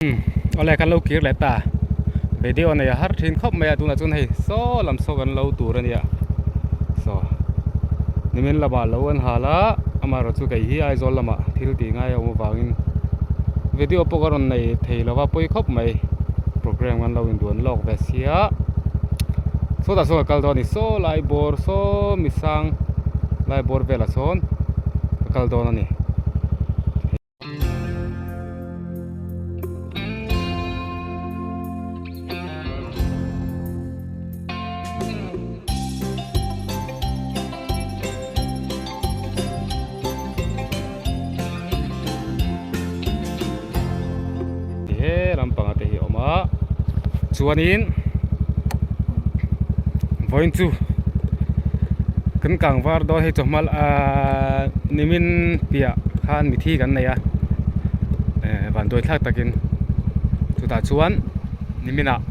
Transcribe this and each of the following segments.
Umm awle kan lo kir leh ta video nei a har thin khawp mai a tunah chuan hei saw lam saw kan lo tur a nia saw nimin lamah lo an hal a amaherawh chu kei hi Aizawl lamah thil tih ngai a awm avangin video pawh ka rawn nei thei lova pawi khawp mai program kan lo induan lawk ve sia sawtah sawn ka kal dawn a ni saw lai bawr saw misang lai bawr velah sawn ka kal dawn a ni. He lampanga te hi a awm a chuanin vawiin chu kan kang var dawn hei chawhma ahh nimin piah khan mithi kan nei a eh vanduai thlak takin chutah chuan niminah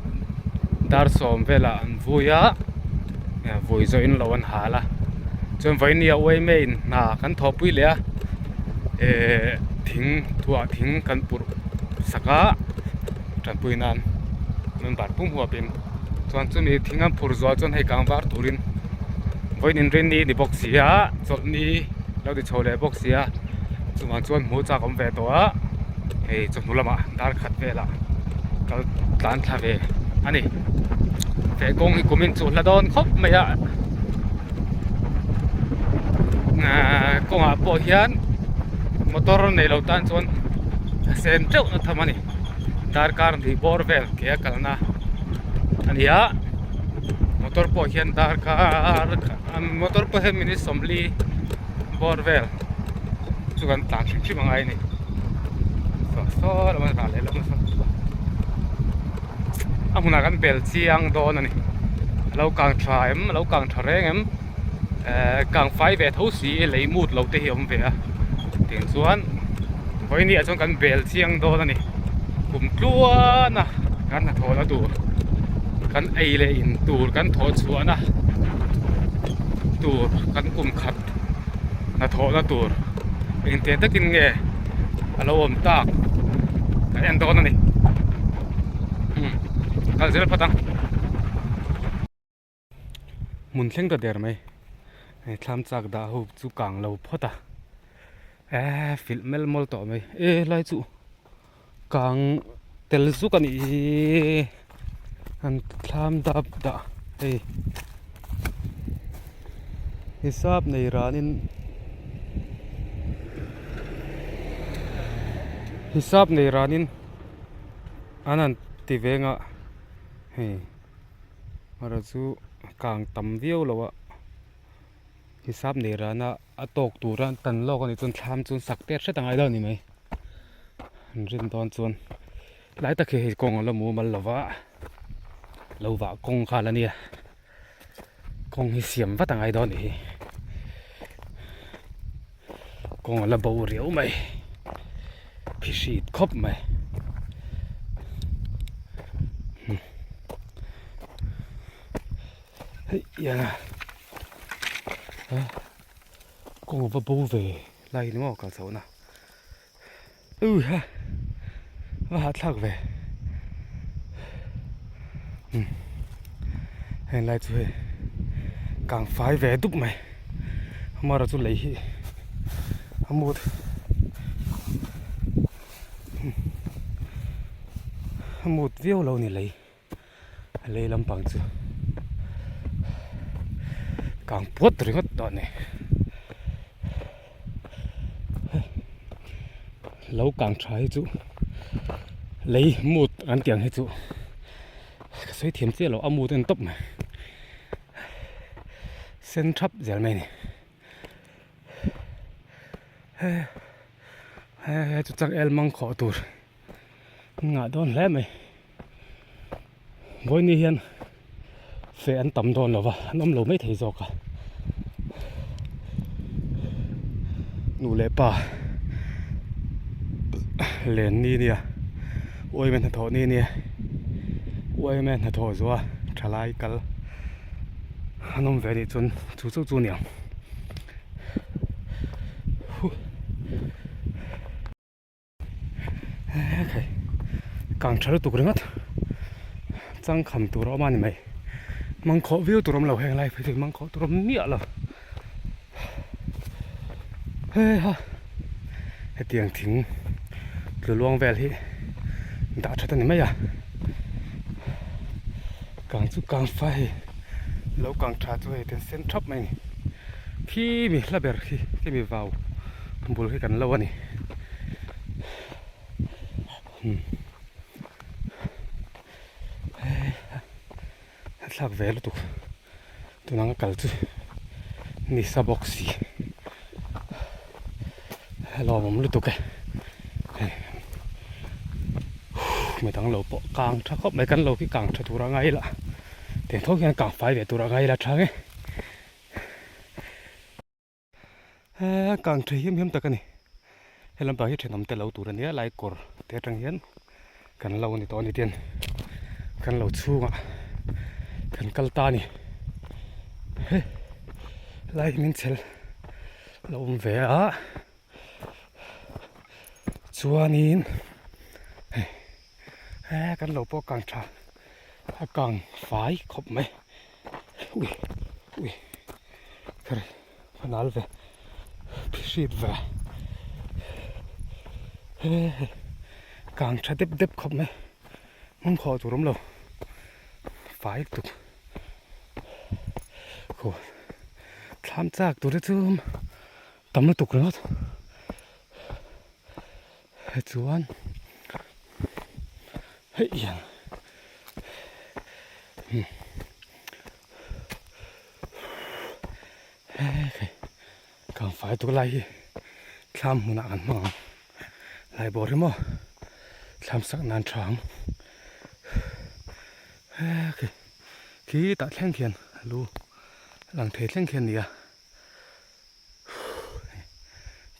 dar sawm velah an vui a vui zawh in lo an hal a chuan vawiin a uai mai in hna kan thawhpui leh a eh thing thuah thing kan purh sak a tanpui nan member pum huap in chuan chumi thing an phur zual chuan hei kang var turin vawiin inrinni ni bawk si a chawlhni lo ti chho leh bawk si a chuvang chuan hmuh chak awm ve tawh a hei chawhnu lamah dar khat velah kal tlan thla ve a ni feh kawng hi kumin chu hla dawn khawp mai a ahh kawngah pawh hian motor nei lo tan chuan a sen teuh na tham a ni darkar hnih bawr vel ke a kalna a ni a motor pawh hian darkar motor pawh hian minute sawmli bawr vel chu kan tlan hrim hrim a ngai a ni saw saw lam a dah leh lam nasa a hmunah kan bel chiang dawn a ni a lo kang tha em a lo kang tha reng em ehh kang fai ve tho si lei mut lo te hi a awm ve a tiang chuan vawiin ah chuan kan bel chiang dawn a ni kum tluan a kan hnathawh na tur kan ei leh in tur kan thawh chhuah na tur kan kum khat hnathawh na tur engtiang takin nge a lo awm tak kan en dawn a ni umm kal zel phawt ang hmun thleng ta der mai hei thlam chak dah ho chu kang lo phawt a eee filh mel mawl tawh mai e helai chu kang tel zuk a nih hi an thlam dap dah hei hisap nei ranin hisap nei ranin an han ti veng a hei erawh chu kang tam viau lo a hisap nei rana a tawk tura an tan lawk anih chuan thlam chu sak tet hret angai dawn a ni mai an rin dawn chuan tlai tak hi hei kawng a la mumal lo va lo vah kawng kha la nia kawng hi siam vat angai dawn a nih hi kawng a la bo riau mai phihrit khawp mai hei ianga kawng a va bo ve lai ni maw kal chhoh na ui ha va hahthlak ve umm heng lai chu hei kang fai ve dup mai amaherawh chu lei hi a mut a mut viau lo a ni lei. A lei lampang chu kang puat ringawt tawh a ni lo kang tha hi chu lei mut an tih ang hi chu ka sawi thiam chiah lo a mut en tawp mai sen thap zel mai a ni he he chu changel mang khawh tur. Ngah dawn hle mai vawiin hian feh an tam dawn lo va an awm lo mai thei zawk a nu leh pa len ni nia uaime hnathawh ni nia uaime hnathawh zuah thalai kal an awm ve anih chuan chu chu chu a ni ang. Kang tha lutuk ringawt changkham tur a awm a ni mai. Mangkhawh viau tur a awm lo heng lai phei chu mangkhawh tur a awm miah lo. Heiha hetiang thing tlu luang vel hi dah that a ni mai a. Kang chu kang fai hei lo kang tha chu hei ten sen thap mai a ni. Khi mi hla ber khi khi mi vau bul khi kan lo a ni. A thlak ve lutuk tunang a kal chu nisa bawk si a lawmawm lutuk e hei midang lo pawh kang tha khawp mai kan lo khi kang tha tur a ngai la tiang tho hian kang fai ve tur a ngai la tha nge. He kang tha hiam hiam tak a ni he lampang hi thenawm te lo tur a nia lai kawr te atang hian kan lo ni tawh a ni tian kan lo chhungah kan kal ta a ni he lai hi min chhel lo awm ve a chuanin hei he kan lo pawh kang tha a kang fai khawp mai ui ui kharei. A nal ve phihrit ve he kang tha dep dep khawp mai hmang khawh tur awm lo fai tuk khaw thlam chak tur te chu tam lutuk ringawt chuan hei hian Kangfai tuk lai hi thlam hmunah kan hmang ang lai bawr hi maw thlam sak nan tha ang he khi tah thleng khian a lu lang thei thleng khian a ni a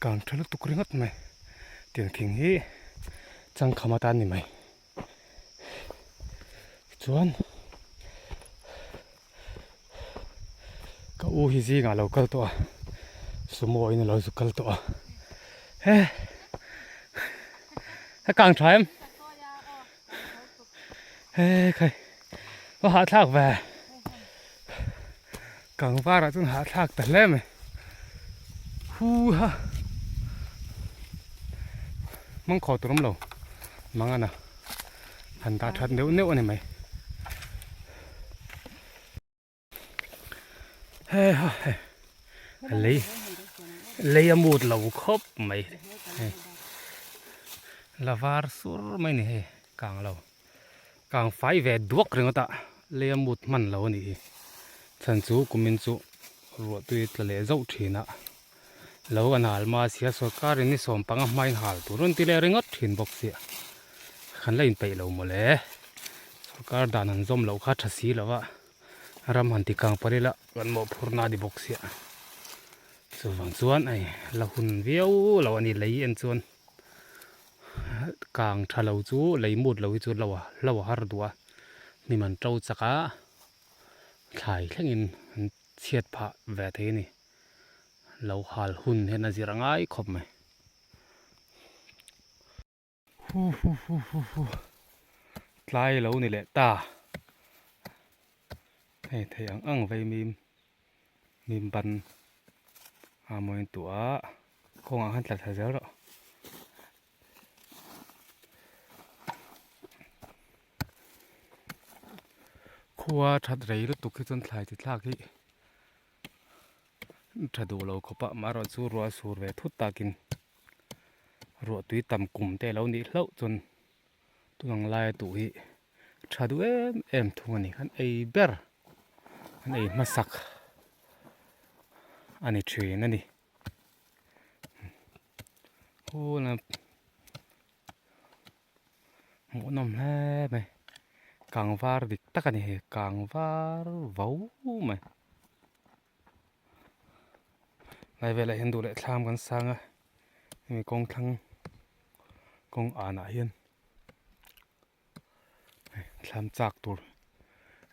kang tha lutuk ringawt mai tiang thing hi changkham atan a ni mai. Chuan ka u hi zingah lo kal tawh a sumo in alo zu kal tawh a he a kang tha em he khai a hahthlak ve kang varah chuan hahthlak ta hle mai hu ha mangkhawh tur awm lo mangana han dah that neuh neuh a ni mai he ha he a lei lei a mut lo khawp mai hei la var sur mai a ni hei kang lo. Kang fai ve duak ringawt a, lei a mut hman lo a nih hi. Chhan chu kumin chu ruah tui tla leh zauh thin a, lo an hal hma sia sorkarin ni sawmpanga hmain hal tur rawn ti leh ringawt thin bawk sia. Kan la inpeih lo mawle, sorkar dan han zawm loh kha tha si lo va, ram han ti kang palh ila kan mawhphurna a ni bawk sia. Chuvang chuan hei la hun viau lo a ni lei en chuan. Kang tha lo chu lei mut lo hi chu lo a hlo a har duh a hnim an to chak a thlai thlengin an chhiat phah ve thei a ni lo hal hun hian a zir a ngai khawp mai hu hu hu hu hu tlai lo ni leh ta hei thei ang ang vei mim mim ban a mawi tuah a. Kawngah khan tla thla zel rawh. Khua that rei lutuk hi chuan thlai chi thlak hi tha duh lo khawp a amaherawh chu ruah a sur ve thut takin ruah tui tam kum te a lo nih hlauh chuan tunang laia tuh hi tha duh em em thung a ni kan ei ber kan ei hmasak a ni thin a ni. Hmuhnawm hle mai kang var dik tak a ni hei kang var vo mai lai velah hian duh leh thlam kan sang a hemi kawng thlang kawng anah hian thlam chak tur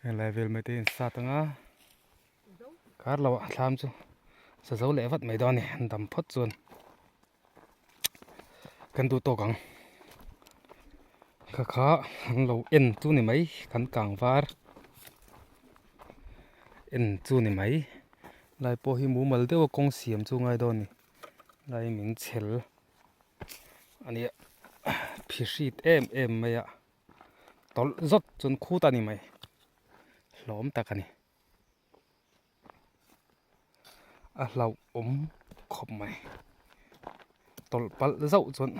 helai vel mai te hi an sat anga kar lo ah thlam chu sa zo leh vat mai dawn a ni an dam phawt chuan kan duh tawk ang. Kha kha an lo en chu ni mai kan kang var en chu ni mai lai pawh hi mumal deuha kawng siam chu ngai dawn a ni lai min chhel a nia phihrit em em mai a tawlh zawt chuan khut a ni mai hlawm tak a ni. A hlauhawm khawp mai tawlh palh zauh chuan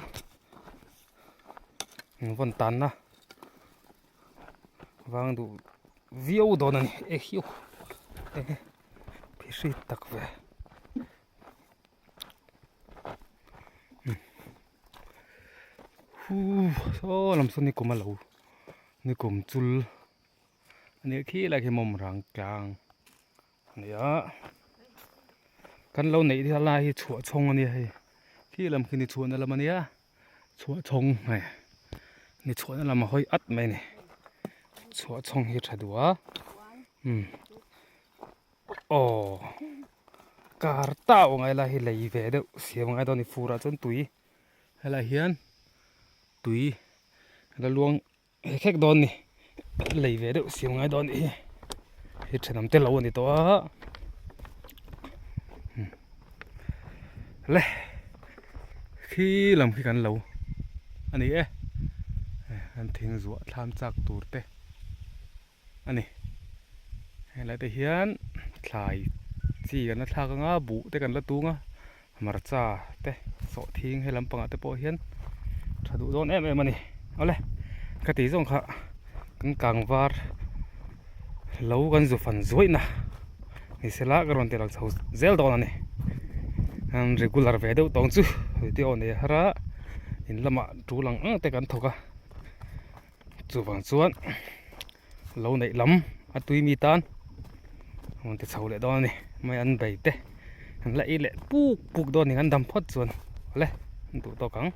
an vawn tanna vang duh viau dawn a ni e hiu e phihrit tak ve hu saw lam saw nikum a lo nikum chul. Ania khi lai khi mawm rang tlang ania kan lo neih hi lai hi chhuah chhawng ania hei khi lam khi ni chhuahna lam ania chhuah chhawng hei ni chhuahna lam a hawi at mai a ni chhuah chhawng hi tha duh a umm aw kar tau ang lai hi lei ve deuh siam a ngai dawn a ni fur ah chuan tui helaiah hian tui la luang. He khek dawn ni lei ve deuh siam ngai dawn nih hi hi thenawm te lo a ni tawh a le khi lam khi kan lo a ni e an thing zuah thlam chak tur te a ni helai te hian thlai chi kan la thlak anga buh te kan la tung a hmarcha te sawhthing he lampangah te pawh hian tha duh dawn em em a ni awle ka tih zawng kha kan kang var lo kan zu fan zuaih na ni sela ka rawn ti lang chho zel dawn a ni an regular ve deuh tawng chu video nei har a in lamah tul ang ang te kan thawk a chuvang chuan lo neih lam a tui mi tan rawn ti chho leh dawn a ni mai an bei te an la ei leh puk puk dawn a ni an dam phawt chuan awle an duh tawk ang.